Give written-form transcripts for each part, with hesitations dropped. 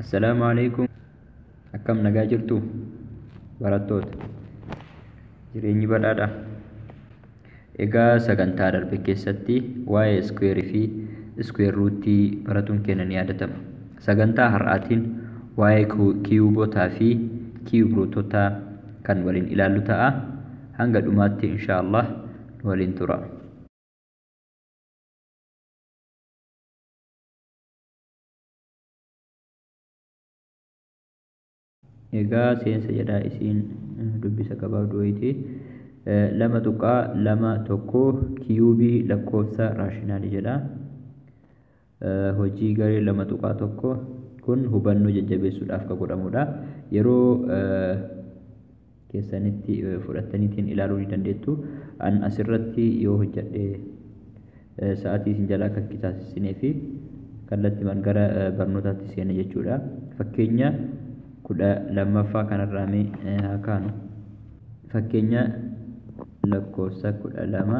Assalaamu alaikum. Akkam nagaa jirtu barattoota? Jireenyi badhaadha. Egaa sagantaa darbe keessatti waa'ee iskuweerii fi iskuweer ruutii baratuun keenya ni yaadatama. Sagantaa har'aatiin waa'ee kiyuubotaa fi kiyuub ruutotaa kan waliin ilaallu ta'a. Hanga dhumaatti insha Allah nu waliin tura. Egaa seensa jedhaa isiin dubbisa gabaabduu wayiiti. 2.21 kiyuubii lakkoofsa raashinaalii jedha. Hojii garee 2.1 kun hubannoo jajjabeessuudhaaf kan godhamudha. Yeroo keessanitti fudhattaniitiin ilaaluu ni dandeettu. An asirratti yoo hojjedhe sa'aatii isin jalaa kan qisaasisnee fi kallattiimaan gara barnootaatti seena jechuudha. Fakkeenya 12ffaa kanarraa mee haa kaanu. Fakkeenya lakkoofsa 12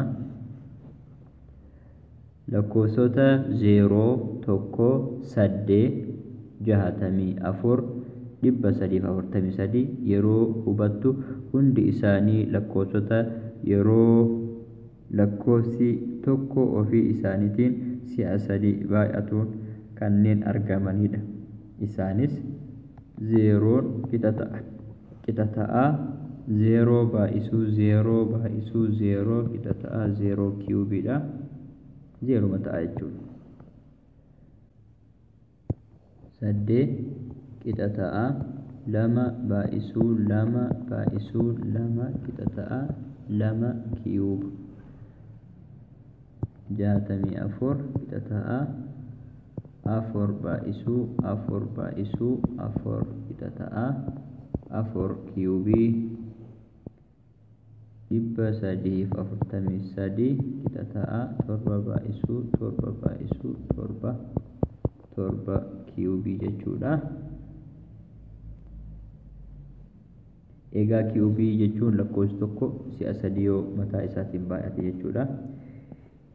lakkoofsota 0 1 8 64 343 yeroo hubattu hundi isaanii lakkoofsota yeroo lakkoofsi tokko ofii isaaniitiin si'a sadi baay'atuun kanneen argamanidha. Isaanis 0 qixa ta'a. Qixa ta'a 0 baay'isuu 0 baay'isuu 0 qixa ta'a 0 kiyuubiidha. 0 ta'a jechuudha. 8 qixa ta'a 2 baay'isuu 2 baay'isuu 2 qixa ta'a 2 kiyuuba. 64 qixa ta'a 4 baay'isuu 4 baay'isuu 4 qixa ta'a 4 kiyuubii. 343 qixa ta'a 7 baay'isuu 7 baay'isuu 7 7 kiyuubii jechuudha. Egaa kiyuubii jechuun lakkoofsi tokko si'a sadii yoo mataa isaatiin baay'ate jechuudha.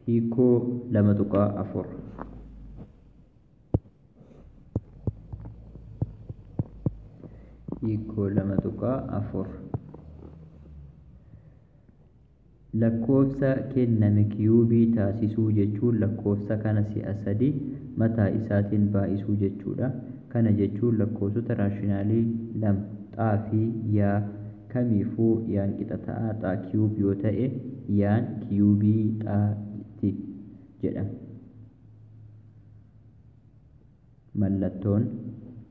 Hiikoo 2.4 Hiikoo 2.4 Lakkoofsa kenname kiyuubii taasisuu jechuun lakkoofsa kana si'a sadi mataa isaatiin baay'isuu jechuudha. Kana jechuun lakkoofsota raashinaalii lama xaa fi yaa kamiifuu yaan qixa ta'a xaa kiyuub yoo ta'e yaan kiyuubii xaa ti jedhama. Mallattoon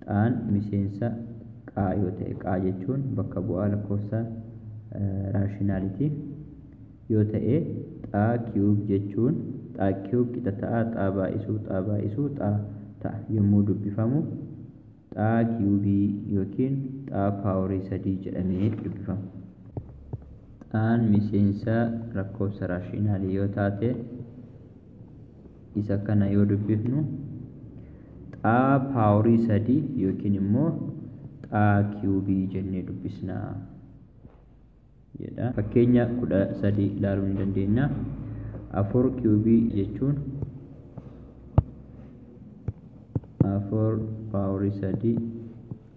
xaan miseensa qaa yoo ta'e, qaa jechuun bakka bu'aa lakkoofsa raashinaaliiti yoo ta'e, xaa kiyuub jechuun xaa kiyuub qixa ta'a xaa baay'isuu xaa baay'isuu xaa ta'a yommuu dubbifamu xaa kiyuubii yookiin xaa paaworii 3 jedhamee dubbifama. Xaan miseensa lakkoofsa raashinaalii yoo taate isa kana yoo dubbifnu xaa paaworii 3 yookiin immoo xaa kiyuubii jennee dubbisna jedha. Fakkeenya 13 ilaaluu ni dandeenya. 4 kiyuubii jechuun 4 paaworii 3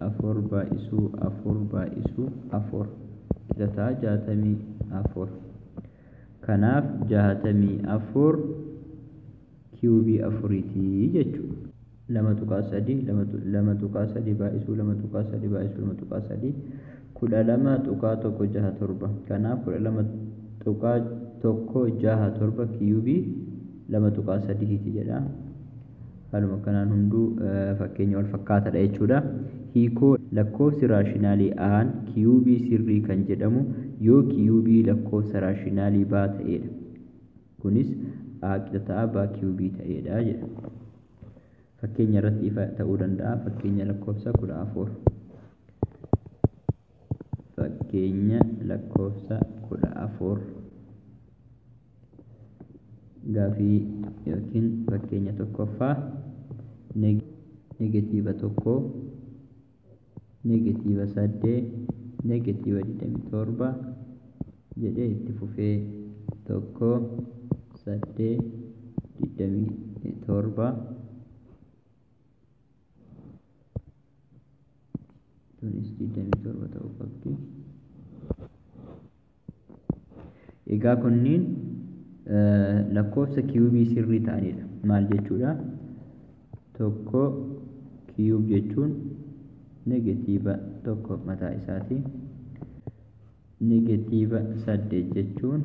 4 baay'isuu 4 baay'isuu 4 qixa ta'a 64. Kanaaf 64 kiyuubii 4ti jechuudha. 2.3 2.3 baay'isuu 2.3 baay'isuu 2.3 12.167. Kanaaf 12.167 kiyuubii 2.3 jedha. Haaluma kanaan hunduu fakkeenya wal fakkaataadha jechuudha. Hiikoo lakkoofsi raashinaalii aan kiyuubii sirrii kan jedhamu yoo kiyuubii lakkoofsa raashinaalii baa ta'edha. Kunis a qixa ta'a baa kiyuubii ta'edha jedha. Fakkeenya irratti ifa ta'uu danda'a. Fakkeenya lakkoofsa 14. Fakkeenya lakkoofsa 14 gaafii yookiin fakkeenya tokkoffaa negatiiva 1 negatiiva 8 negatiiva 27 jedhee itti fufee 1 8 27 Tunis 27 ta'uu qabdi. Egaa kunniin lakkoofsa kiyuubii sirrii ta'anidha. Maal jechuudha? 1 kiyuub jechuun negatiiva 1 mataa isaati. Negatiiva 8 jechuun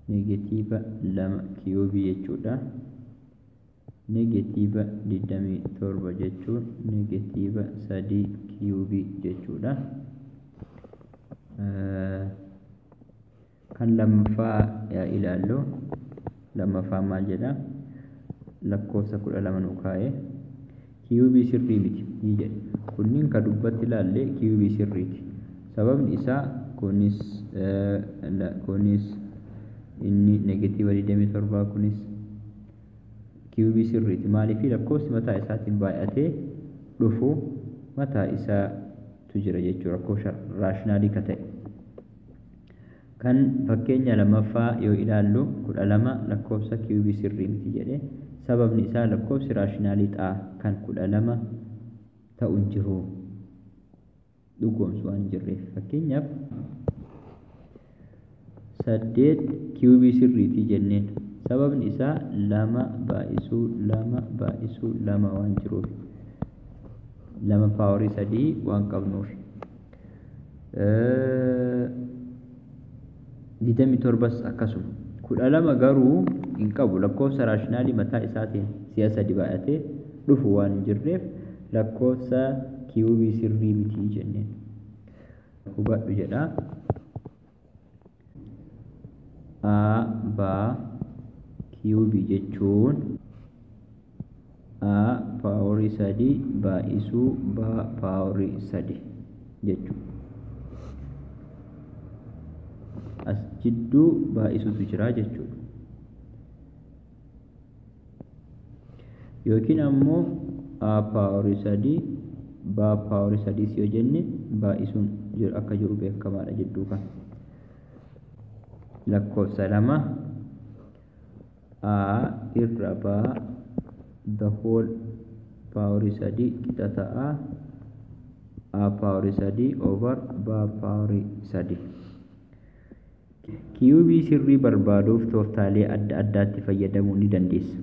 negatiiva 2 kiyuubii jechuudha. Negatiiva 27 jechuun negatiiva 3 kiyuubii jechuudha. Kan lammaffaa ilaallu, lammaffaa maal jedha? Lakkoofsa 12 nu kaa'e. Kiyuubii sirrii miti ni jedhe. Kunniin kan dubbatti ilaalle kiyuubii sirriiti. Sababni isaa kunis kunis inni negatiiva 27 kunis kiyuubii sirriiti. Maaliif lakkoofsi mataa isaatiin baay'atee dhufu mataa isaatu jira jechuudha. Lakkoofsa raashinaalii ka ta'e. Kan fakkeenya lammaffaa yoo ilaallu 12 lakkoofsa kiyuubii sirrii miti jedhe. Sababni isaa lakkoofsi raashinaalii xaa kan 12 ta'u hin jiru. Dhugoomsu waan hin jirreef. Fakkeenyaaf 8 kiyuubii sirriitii jenneen. Sababni isaa 2 baay'isuu 2 baay'isuu 2 waan jiruuf. 2 paaworii 3 waan qabnuuf. 27 akkasuma. 12 garuu hin qabu. Lakkoofsa raashinaalii mataa isaatiin si'a 3 baay'atee dhufu waan hin jirreef lakkoofsa kiyuubii sirrii miti jenneen. Hubadhu jedha. A B kiyuubii jechuun A paaworii 3 baay'isuu B paaworii 3 jechuudha. As jidduu baay'isuutu jira jechuudha. Yookiin ammoo A paaworii 3 B paaworii 3 yoo jenne baay'isuun akka jiru beekamaadha jidduu kana. Lakkoofsa 2 A irra B the whole paaworii 3 qixa ta'a A paaworii 3 over B paaworii 3. Kiyuubii sirrii barbaaduuf tooftaalee adda addaatti fayyadamuu ni dandeessa.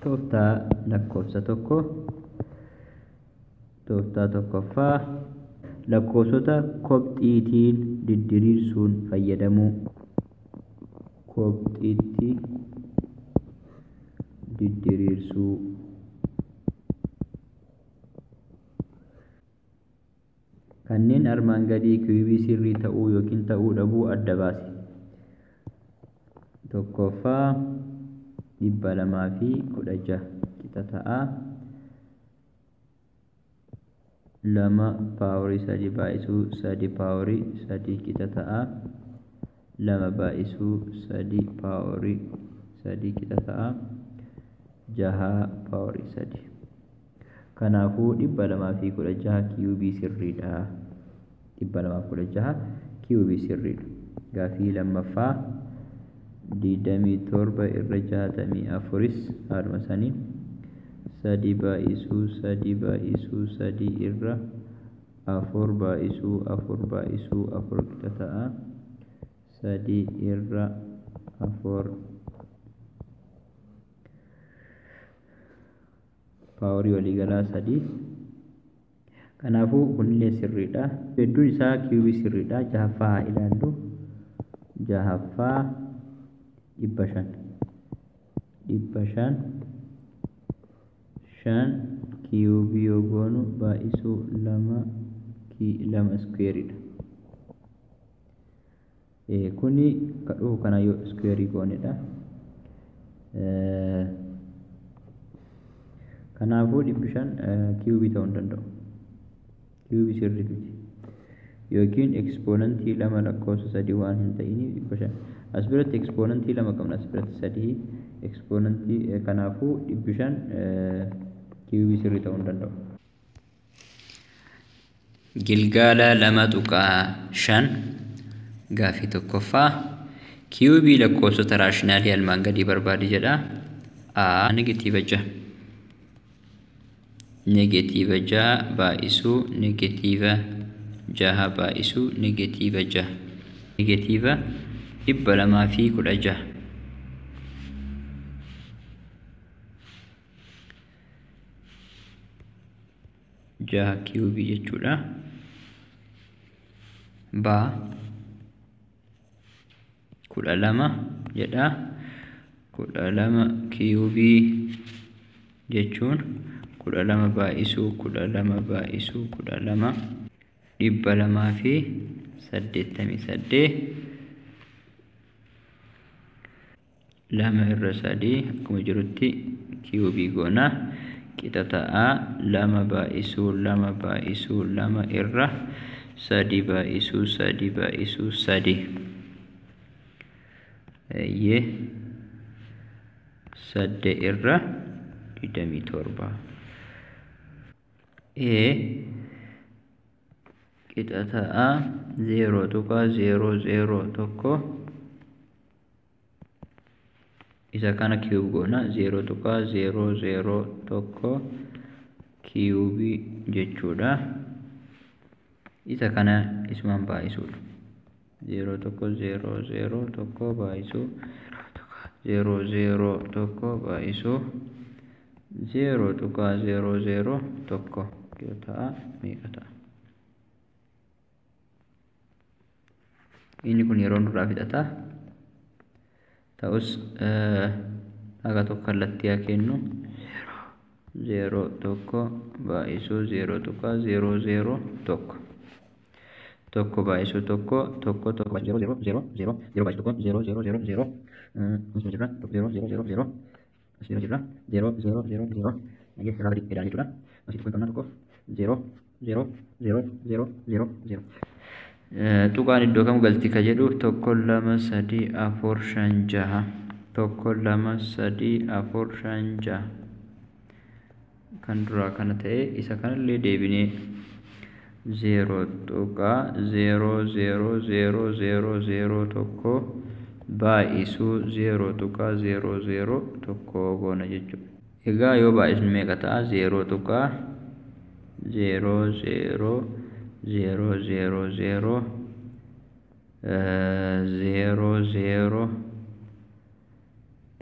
Tooftaa lakkoofsa 1, tooftaa tokkoffaa lakkoofsota kopxiitiin diddiriirsuun fayyadamuu. Kopxiitti diddiriirsuu. Kanneen armaan gadii kiyuubii sirrii ta'uu yookiin ta'uu dhabuu adda baase. Tokkoffaa 216 qixa ta'a 2 paaworii 3 baay'isuu 3 paaworii 3 qixa ta'a 2 baay'isuu 3 paaworii 3 qixa ta'a 6 paaworii 3. Kanaafuu 216 kiyuubii sirriidha. 216 kiyuubii sirriidha. Gaafii lammaffaa 27 irra 64 haaluma saniin 3 baay'isuu 3 baay'isuu 3 irra 4 baay'isuu 4 baay'isuu 4 qixa ta'a 3 irra 4 paaworii waliigalaa 3. Kanaafuu kunillee sirriidha. Hedduun isaa kiyuubii sirriidha. Jahaffaa haa ilaallu. Jahaffaa 500 500 5 kiyuubii yoo goonu baay'isuu 2 2 iskuweeriidha. Kuni ka dhufu kana yoo iskuweerii goonedha. Kanaafuu 500 kiyuubii ta'uu hin danda'u. Kiyuubii sirrii miti. Yookiin ekspoonantii 2 lakkoofsa 3 waan hin ta'iniif 500. As biratti ekspoonantii 2 qabna, as biratti 3 ekspoonantii, kanaafuu 500 kiyuubii sirrii ta'uu hin danda'u. Gilgaala 2.5 gaafii tokkoffaa kiyuubii lakkoofsota raashinaalii armaan gadii barbaadi jedha. A negatiiva 6 Negatiiva 6 baay'isuu negatiiva 6 baay'isuu negatiiva 6 negatiiva 216. Jaha kiubii jechuudha. Ba 12 jedha. 12 kiubii jechuun 12 baay'isuu 12 baay'isuu 12 288 2 irra 3 akkuma jirutti kiubii goona. Qixa ta'a 2 baay'isuu 2 baay'isuu 2 irra 3 baay'isuu 3 baay'isuu 3 eeyyee 8 irra 27. Qixa ta'a 0.001 isa kana kiiyuub goona 0.001 kiiyuubii jechuudha. Isa kana isumaan baay'isuudha. 0.001 baay'isuu 0.01 baay'isuu 0.001 yoo ta'a meeqa ta'a? Inni kun yeroo duraa fixata. Ta'us haga tokko kallattii haa kennu. 0.01 baay'isuu 0.001 1 baay'isuu 1 1 1 0 0 0 0 0 baay'isuu 1 0 0 0 0 0 0 0 0 0 0 0 0 0 0 0 ayyee irraa gadi jedhaa jechuudha. Asitti kun qabna 1 0 0 0 0 0 0. Tuqaan iddoo kam galti ka jedhu 1 2 3 4 5 6 1 2 3 4 5 6 kan duraa kana ta'e isa kanallee deebinee 0.0 0 0 0 0 1 baay'isuu 0.0 0 1 goona jechuudha. Egaa yoo baay'isnu meeqa ta'a? 0.0 0 0 0 0 0 0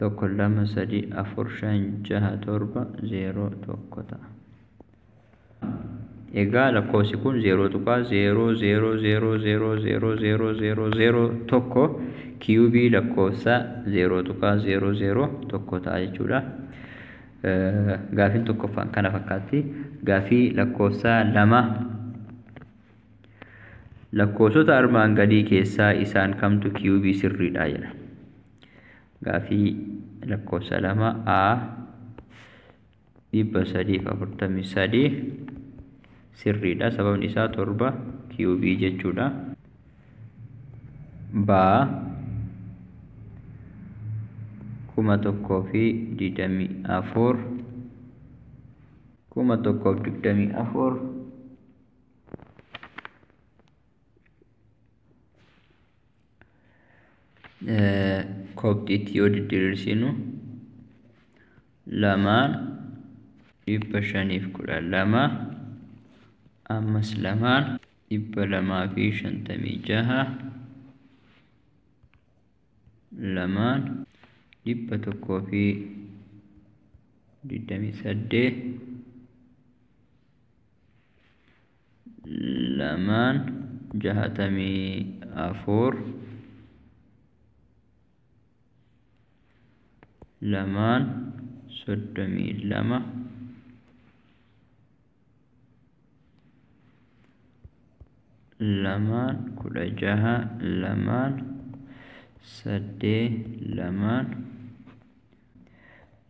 1 2 3 4 5 6 7 0 1 ta'a. Egaa lakkoofsi kun 0.0 0 0 0 0 0 0 0 1 kiiyuubii lakkoofsa 0.0 0 1 ta'a jechuudha. Gaafiin tokkoffaan kana fakkaatti. Gaafii lakkoofsa 2 lakkoofsota armaan gadii keessaa isaan kamtu kiiyuubii sirriidha jedha. Gaafii lakkoofsa 2 A 343 sirriidha. Sababni isaa 7 kiiyuubii jechuudha. B 1024 1024 koobxiitti yoo didiriirsinu 2 512 ammas 2 256 2 128 2 64 2 32 2 16 2 8 2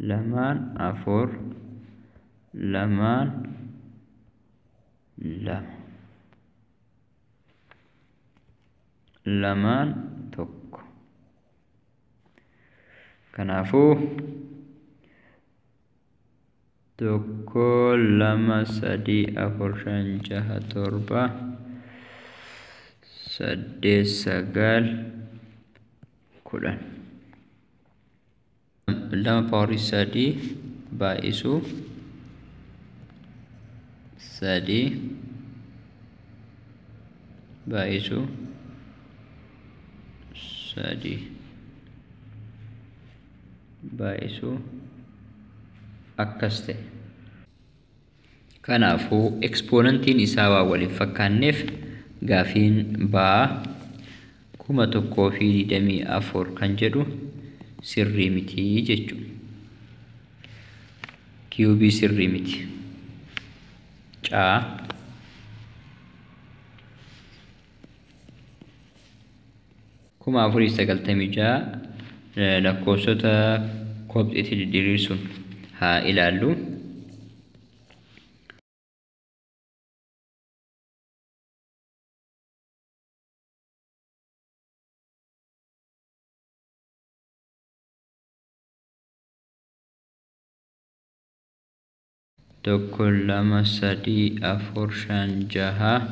2 4 2 2 2 1. Kanaafuu 1 2 3 4 5 6 7 8 9 10 2 paawarii 3 baay'isuu 3 baay'isuu 3 baay'isuu akkas ta'e. Kanaafuu ekspoonantiin isaa waan waliin fakkaanneef gaafiin baa 1024 kan jedhu sirrii miti jechuudha. Kiyuubii sirrii miti. Caa 4096 lakkoofsota kopxiitti diriirsuun haa ilaallu. Tokko, 2, 3, 4, 5, 6, 7, 8,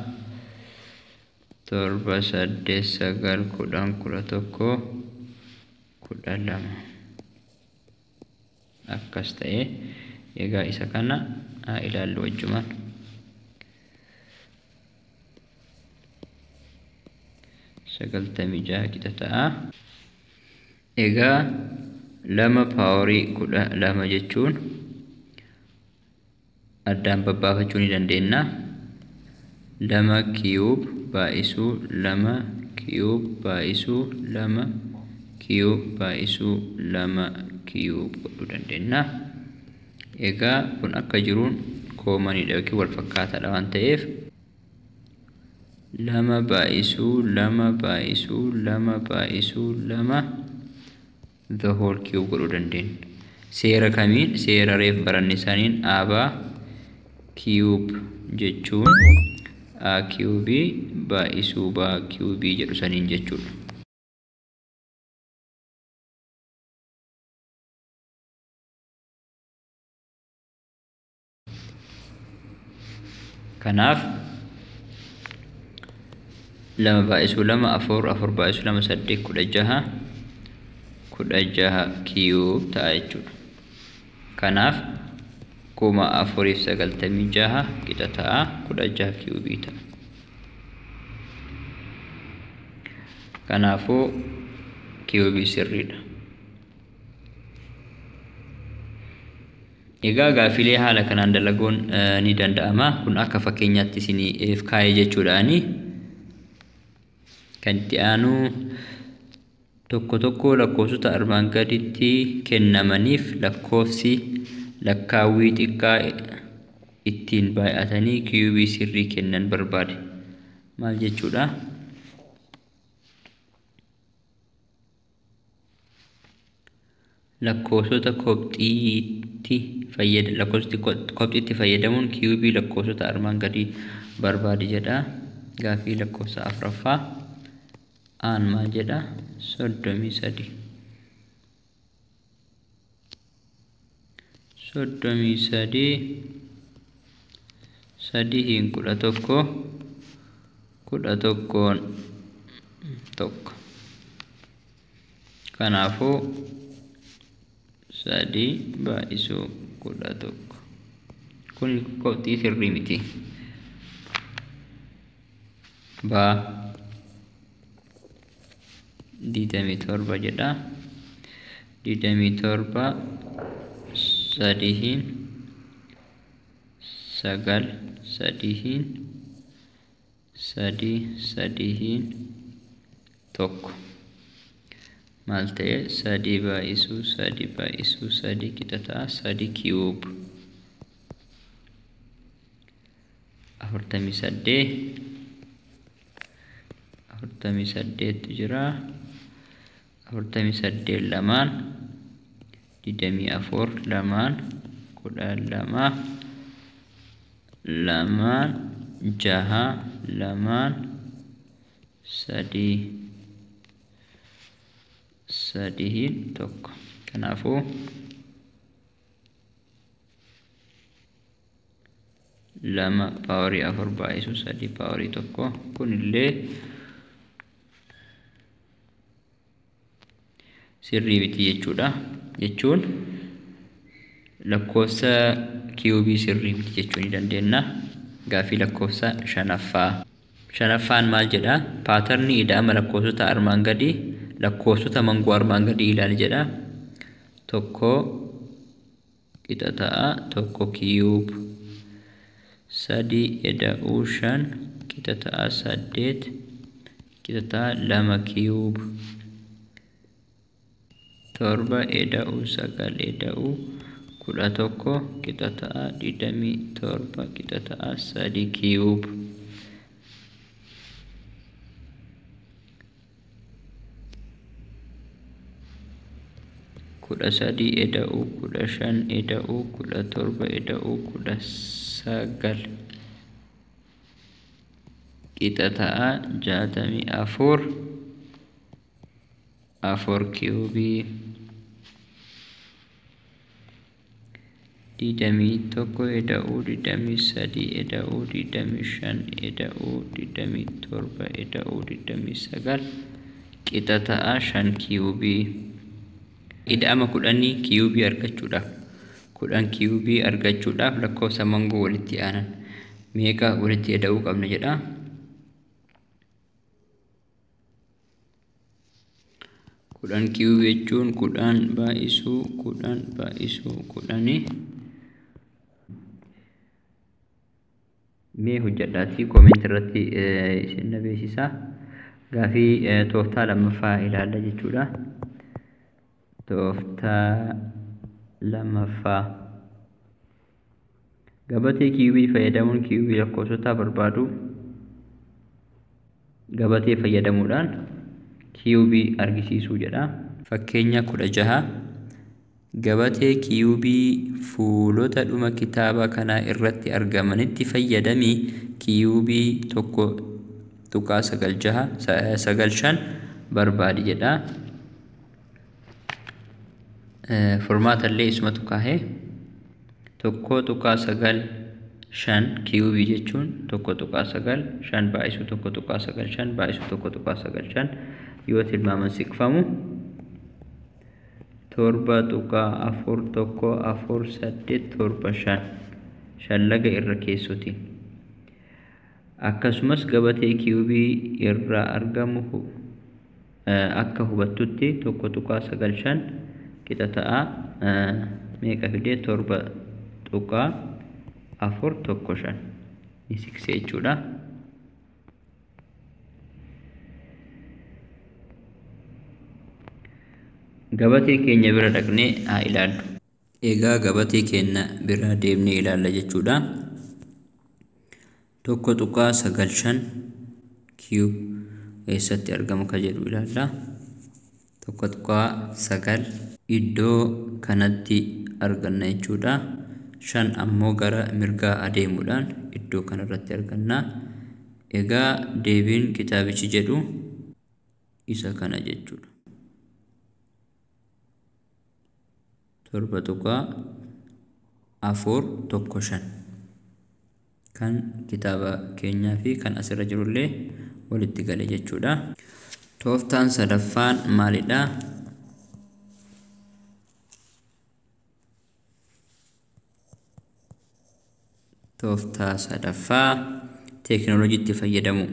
9, 10, 11, 12 akkas ta'e. Egaa isa kana haa ilaallu wajjumaan. 96 qixa ta'a. Egaa 2 paaworii 12 jechuun addaan babbaafachuu ni dandeenya. 2 kiyuub baay'isuu 2 kiyuub baay'isuu 2 kiyuub baay'isuu 2 kiyuub godhuu dandeenya. Egaa kun akka jiruun koomaniidha yookiin wal fakkaataadha waan ta'eef 2 baay'isuu 2 baay'isuu 2 baay'isuu 2 the whole cube godhuu dandeenya. Seera kamiin? Seera reef baranne saniin abaa cube jechuun a cube baay'isuu b cube jedhu saniin jechuudha. Kanaaf 2 baay'isuu 2 4, 4 baay'isuu 2 8, 16, 16 cube ta'a jechuudha. Kanaaf 4096 qixa ta'a 16 cube ta'a. Kanaafuu cube sirriidha. Egaa gaafilee haala kanaan dalaguun ni danda'ama. Kun akka fakkeenyaatti isiniif kaa'ee jechuudhaani. Kan itti aanu tokko tokko lakkoofsota armaan gaditti kennamaniif lakkoofsi lakkaawwii xiqqaa ittiin baay'atanii kiyuubii sirrii kennan barbaade. Maal jechuudha? Lakkoofsota kopxiitti fayyadamuun kiyuubii lakkoofsota armaan gadii barbaade jedha. Gaafii lakkoofsa 4ffaa aan maal jedha? 33. 33 3 11 11 1. Kanaafuu 3 baay'isuu 11. Kun kopxii sirrii miti. Baa 27 jedha. 27 3 9 3 3 3 1. Maal ta'e? 3 baay'isuu 3 baay'isuu 3 qixa ta'a 3 kiyuub 48 48 jira. 48 lamaan 24 lamaan 12 lamaan 6 lamaan 3 3 1. Kanaafuu 2 paaworii 4 baay'isuu 3 paaworii 1. Kunillee sirrii miti jechuudha. Jechuun lakkoofsa kiyuubii sirrii miti jechuu ni dandeenya. Gaaffii lakkoofsa shanaffaa. Shanaffaan maal jedha? Paatarnii ida'ama lakkoofsota armaan gadii lakkoofsota mangoo armaan gadii ilaali jedha. 1 qixa ta'a 1 kiyuub 3 ida'uu 5 qixa ta'a 8 qixa ta'a 2 kiyuub 7 ida'uu 9 ida'uu 11 qixa ta'a 27 qixa ta'a 3 kiyuub. 13 ida'uu 15 ida'uu 17 ida'uu 19 qixa ta'a 64 4 kiyuubii 21 ida'uu 23 ida'uu 25 ida'uu 27 ida'uu 29 qixa ta'a 5 kiyuubii. Ida'ama 10 kiyuubii argachuudhaaf 10 kiyuubii argachuudhaaf lakkoofsa mangoo walitti aanan meeqa walitti ida'uu qabna jedha. 10 kiyuubii jechuun 10 baay'isuu 10 baay'isuu 10. Mee hojjedhaatii koomentii irratti isin na beeksisaa. Gaaffii tooftaa lammaffaa ilaalla jechuudha. Tooftaa lammaffaa. Gabatee kiyuubii fayyadamuun kiyuubii lakkoofsotaa barbaadu. Gabatee fayyadamuudhaan kiyuubii argisiisuu jedha. Fakkeenya 16. Gabatee kiyuubii fuulota dhuma kitaaba kanaa irratti argamanitti fayyadamii kiyuubii 1.96 95 barbaadi jedha. Furmaata illee isumatu kaahee 1.95 kiyuubii jechuun 1.95 baay'isuu 1.95 baay'isuu 1.95 yoo tilmaaman siqfamu 7.414875 shallaga irra keessotiin. Akkasumas gabatee kiyuubii irraa argamu akka hubattutti 1.95 qixa ta'a meeqa fidee 7.415 ni siqsee jechuudha. Gabatee keenya bira dhaqnee haa ilaallu. Egaa gabatee keenya bira deemnee ilaalla jechuudha. 1.95 kiyuub eessatti argama ka jedhu ilaalla. 1.9 iddoo kanatti arganna jechuudha. 5 ammoo gara mirgaa adeemuudhaan iddoo kanarratti arganna. Egaa deebiin kitaabichi jedhu isa kana jechuudha. 7.415 kan kitaaba keenyaa fi kan asirra jirullee walitti gale jechuudha. Tooftaan sadaffaan maalidha? Tooftaa sadaffaa teekinooloojiitti fayyadamu.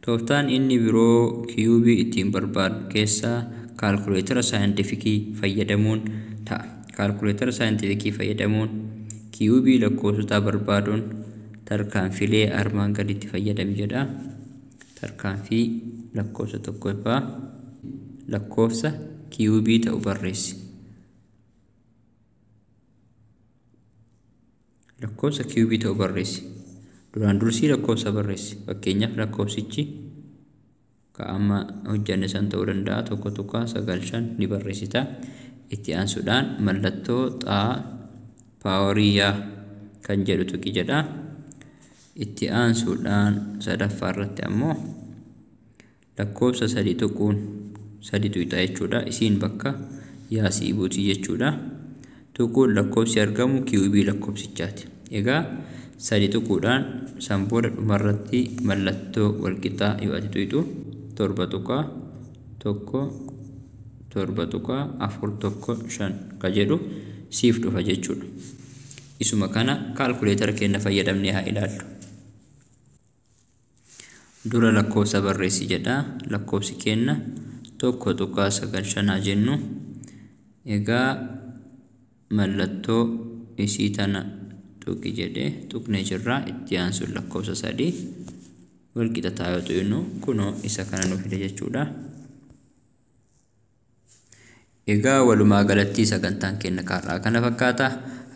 Tooftaan inni biroo kiyuubii ittiin barbaadu keessaa kaalkuleetara saayintifikii fayyadamuun ta'a. Kaalkuleetara saayintifikii fayyadamuun kiyuubii lakkoofsotaa barbaaduun tarkaanfilee armaan gaditti fayyadami jedha. Tarkaanfii lakkoofsa tokkoffaa lakkoofsa kiyuubii ta'u barreessi. Lakkoofsa kiyuubii ta'u barreessi. Duraan dursii lakkoofsa barreessi. Fakkeenyaaf lakkoofsichi ka amma hojjanne san ta'uu danda'a. 1.95 ni barreessita. Itti aansuudhaan mallattoo xaa paawarii yaa kan jedhu tuqi jedha. Itti aansuudhaan sadaffaa irratti ammoo lakkoofsa 3 tuquun 3 tuqxa jechuudha. Isiin bakka yaasii buutii jechuudha. Tuquun lakkoofsi argamu kiyuubii lakkoofsichaati. Egaa 3 tuquudhaan san booda dhumarratti mallattoo walqixaa yoo ati tuqxu 7.1 7.415 ka jedhu siif dhufa jechuudha. Isuma kana kaalkuleetara keenya fayyadamnee haa ilaallu. Dura lakkoofsa barreessi jedha. Lakkoofsi kenna 1.95 jennu. Egaa mallattoo isii tana tuqi jedhee tuqnee jirra. Itti aansuun lakkoofsa 3 walqixa ta'a yoo tuqnu kunoo isa kana nu fida jechuudha. Egaa walumaa galatti sagantaan keenya har'aa kana fakkaata.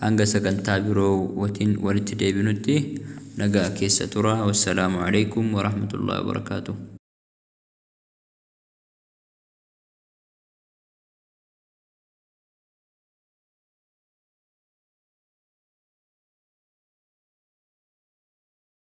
Hanga sagantaa biroo waliin walitti deebinutti nagaa keessa tura. Wassalaamu alaikum warahmatullahi wabarakaatuh.